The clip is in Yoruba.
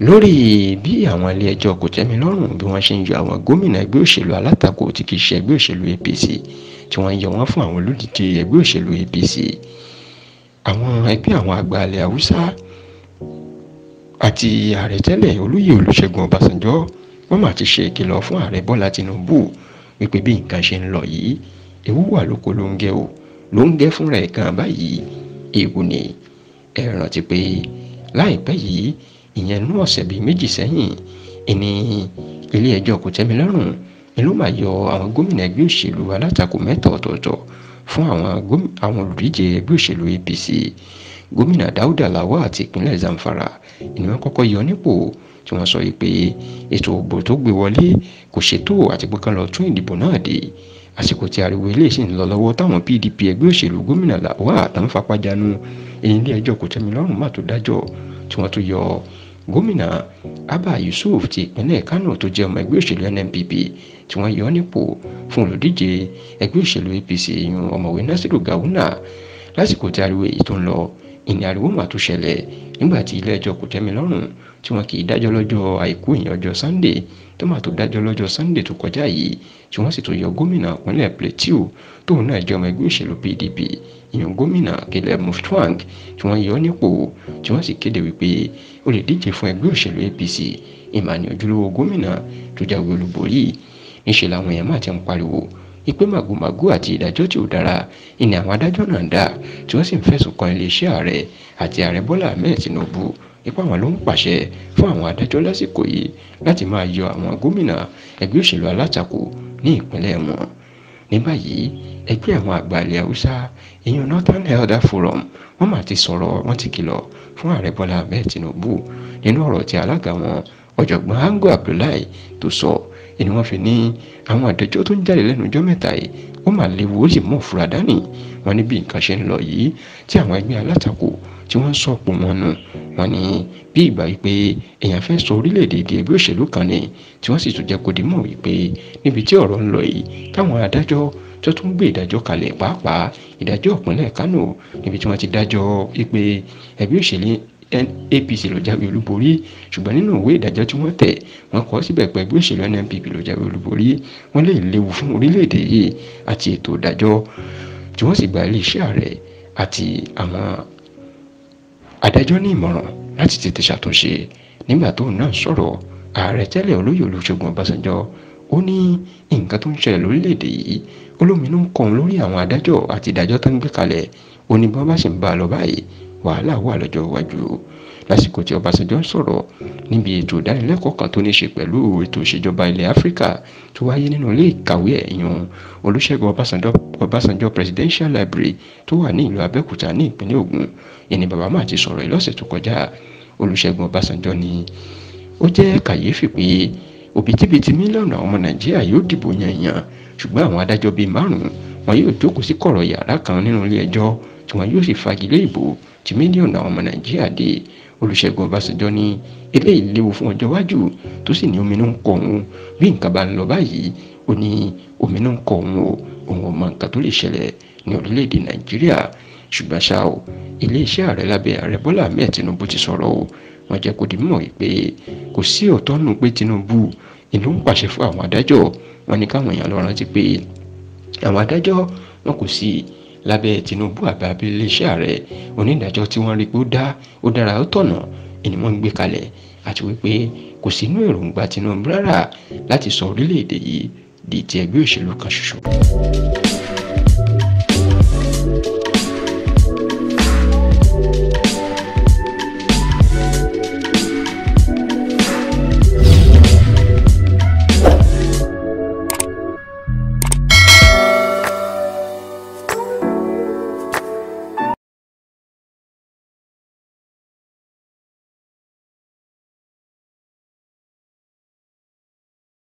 Lórí bí àwọn ilé-ẹjọ́ kòtẹ́milọ́rùn bí wọ́n ṣe ń yọ àwọn gómìnà ẹgbẹ́ òṣèlú alátakò tí kì í ṣe ẹgbẹ́ òṣèlú APC tí wọ́n ń yọ wọ́n fún àwọn olùdíje ẹgbẹ́ òṣèlú APC. Àwọn ẹgbẹ́ àwọn àgbà ilẹ̀ Haúsá àti ààrẹ tẹ́lẹ̀ olóyè Olúṣẹ́gun Ọbásanjọ́ wọ́n mà ti ṣe ìkìlọ̀ fún ààrẹ Bọ́lá Tinubu wípé bí nǹkan ṣe ń lọ yìí, ewu wà lóko lóńgẹ́ o, lóńgẹ́ fúnra ẹ̀ gan báyìí, ewu ni. Ẹ rántí pé láìpẹ́ yìí, ìyẹn nú ọ̀sẹ̀ bíi méjì sẹ́yìn, ìní ilé ẹjọ́ kòtẹ́milọ́rùn ni ló máa yọ àwọn gómìnà ẹgbẹ́ òṣèlú alátakò mẹ́ta ọ̀tọ̀ọ̀tọ̀ fún àwọn olùdíje ẹgbẹ́ òṣèlú APC. Gómìnà Dáúdà Lawal àti ìpínlẹ̀ Zamfara ni wọ́n kọ́kọ́ yọ nípò, tí wọ́n sọ yìí pé ètò òbò tó gbé wọlé kò ṣètò àti pé kán lọ tún ìdìbò náà dé. Àsìkò tí ariwo eléyìí sì ń lọ lọ́wọ́ táwọn PDP ẹgbẹ́ òṣèlú gómìnà Lawal àtàn fapájánu, ilé ẹjọ́ kòtẹ́milọ́rùn má tó dájọ́ tí wọ́n tún yọ gómìnà Abba Yusuf ti ìpínlẹ̀ Kano tó jẹ́ ọmọ ẹgbẹ́ òṣèlú NNPP tí wọ́n yọ nípò fún olùdíje ẹgbẹ́ òṣèlú APC ìyún ọ̀mọ̀wé Nasiru Gawuna. Lásìkò tí ariwo èyí tó ń lọ, ìní ariwo mà tó ṣẹlẹ̀ nígbà tí ilé ẹjọ́ kòtẹ́milọ́rùn tí wọn kì í dájọ́ lọ́jọ́ àìkú ìyẹn ọjọ́ Sunday tó mà tó dájọ́ lọ́jọ́ Sunday tó kọjá yìí, tí wọ́n sì tó yọ gómìnà ìpínlẹ̀ Plateau tóun náà jẹ́ ọmọ ẹgbẹ́ òṣèlú PDP ìyẹn gómìnà Caleb Mutfwang tí wọ́n yọ nípò, tí wọ́n sì kéde wípé olùdíje fún ẹgbẹ́ òṣèlú APC ìmàní ojúlówó gómìnà tó jáwé olúborí. Níṣẹ́ làwọn èèyàn máa ti ń pariwo ìpè màgòmágó àti ìdájọ́ tí ò dára ìní àwọn adájọ́ náà dá, tí wọ́n sì ń fẹ̀sùn kan iléeṣẹ́ ààrẹ àti ààrẹ Bọ́lá Ahmed Tinubu ipá wọn ló ń pàṣẹ fún àwọn adájọ́ lásìkò yìí láti máa yọ àwọn gómìnà ẹgbẹ́ òṣèlú alátakò ní ìpínlẹ̀ wọn. Ní báyìí, ẹgbẹ́ àwọn àgbà ilẹ̀ Haúsá ìyẹn Northern Elder Forum wọ́n mà ti sọ̀rọ̀, wọ́n ti kìlọ̀ fún ààrẹ Bọ́lá Ahmed Tinubu nínú ọ̀rọ̀ tí alága wọn ọ̀jọ̀gbọ́n Ango Abdullahi tó sọ. Ni wọ́n fi ní àwọn àdájọ́ tó ń jáde lẹ́nu ọjọ́ mẹ́ta yìí ó mà léwu, ó sì mú òfurá dání. Wọ́n ní bí nǹkan ṣe ń lọ yìí tí àwọn ẹgbẹ́ alátakò tí wọ́n ń sọ̀pọ̀ wọn nù, wọ́n ní bí ìgbà wípé èèyàn fẹ́ sọ orílẹ̀-èdè di ẹgbẹ́ òṣèlú kan ni, tí wọ́n sì tún jẹ́ kó di mọ̀ wípé níbi tí ọ̀rọ̀ ń lọ yìí táwọn adájọ́ tó tún gbé ìdájọ́ kalẹ̀, pàápàá ìdájọ́ ìpínlẹ̀ Kano níbi tí wọ́n ti dájọ́ wípé ẹgbẹ́ òṣèlú APC ló jáwé olúborí, ṣùgbọ́n nínú ìwé ìdájọ́ tí wọ́n tẹ̀ wọ́n kọ síbẹ̀ pé ẹgbẹ́ òṣèlú NNPP ló jáwé olúborí. Wọ́n lè léwu fún orílẹ̀-èdè yìí àti ètò ìdájọ́, tí wọ́n sì gba iléeṣẹ́ ààrẹ àti àwọn adájọ́ ní ìmọ̀ràn láti tètè ṣàtúnṣe. Nígbà tóun náà sọ̀rọ̀, ààrẹ tẹ́lẹ̀ olóyè Olúṣẹ́gun Ọbásanjọ́ ó ní nǹkan tó ń ṣẹlẹ̀ lórílẹ̀-èdè yìí olóminú ń kọ́ òun lórí àwọn adájọ́ àti ìdájọ́ tó ń gbé kalẹ̀. Ó ní bí wọ́n bá sì ń bá a lọ báyìí, wàhálà wà lọ́jọ́ iwájú. Lásìkò tí Ọbásanjọ́ ń sọ̀rọ̀ níbi ètò ìdánilẹ́kọ̀ọ́ kan tó ní ṣe pẹ̀lú ètò ìṣèjọba ilẹ̀ Áfíríkà tó wáyé nínú ilé ìkàwé ẹ̀yàn Olúṣẹ́gun Ọbásanjọ́ Presidential Library tó wà ní ìlú Abẹ́òkúta ní ìpínlẹ̀ Ògùn, ìní bàbá máa ti sọ̀rọ̀ yìí lọ́sẹ̀ tó kọjá. Olúṣẹ́gun Ọbásanjọ́ ni ó jẹ́ kàyéfì pé òbítíbitì mílíọ̀nù àwọn ọmọ Nàìjíríà yóò dìbò yan, ṣùgbọ́n àwọn adájọ́ bíi márùn-ún wọn yóò jókòó sí kọ̀rọ̀ yàrá kan nínú ilé ẹjọ́ tí wọn yóò sì fagilé ìbò tí mílíọ̀nù àwọn ọmọ Nàìjíríà dé. Olúṣẹ́gun Ọbásanjọ́ ní eléyìí léwu fún ọjọ́ iwájú, tó sì ní ominú ń kọ òun bí nǹkan bá ń lọ báyìí. Ó ní ominú ń kọ òun o, òun ò mọ nǹkan tó lè ṣẹlẹ̀ ní orílẹ̀-èdè Nàìjíríà. Ṣùgbọ́n ṣá o, iléeṣẹ́ ààrẹ lábẹ́ ààrẹ Bọ́lá Ahmed Tinubu ti sọ̀rọ̀ o. Wọ́n jẹ́ kó di mímọ̀ wípé kò sí òótọ́ nù pé Tinubu ìlú ń pàṣẹ fún àwọn adájọ́. Wọ́n ní káwọn èèyàn lọ rántí pé àwọn adájọ́ wọn kò sí lábẹ́ Tinubu àbí abẹ́ iléeṣẹ́ ààrẹ. Onídàájọ́ tí wọ́n rí pé ó dára ó tọ̀nà ni wọ́n ń gbé kalẹ̀, àti wípé kò sínú èròǹgbà Tinubu rárá láti sọ orílẹ̀-èdè yìí di ti ẹgbẹ́ òṣèlú kan ṣoṣo.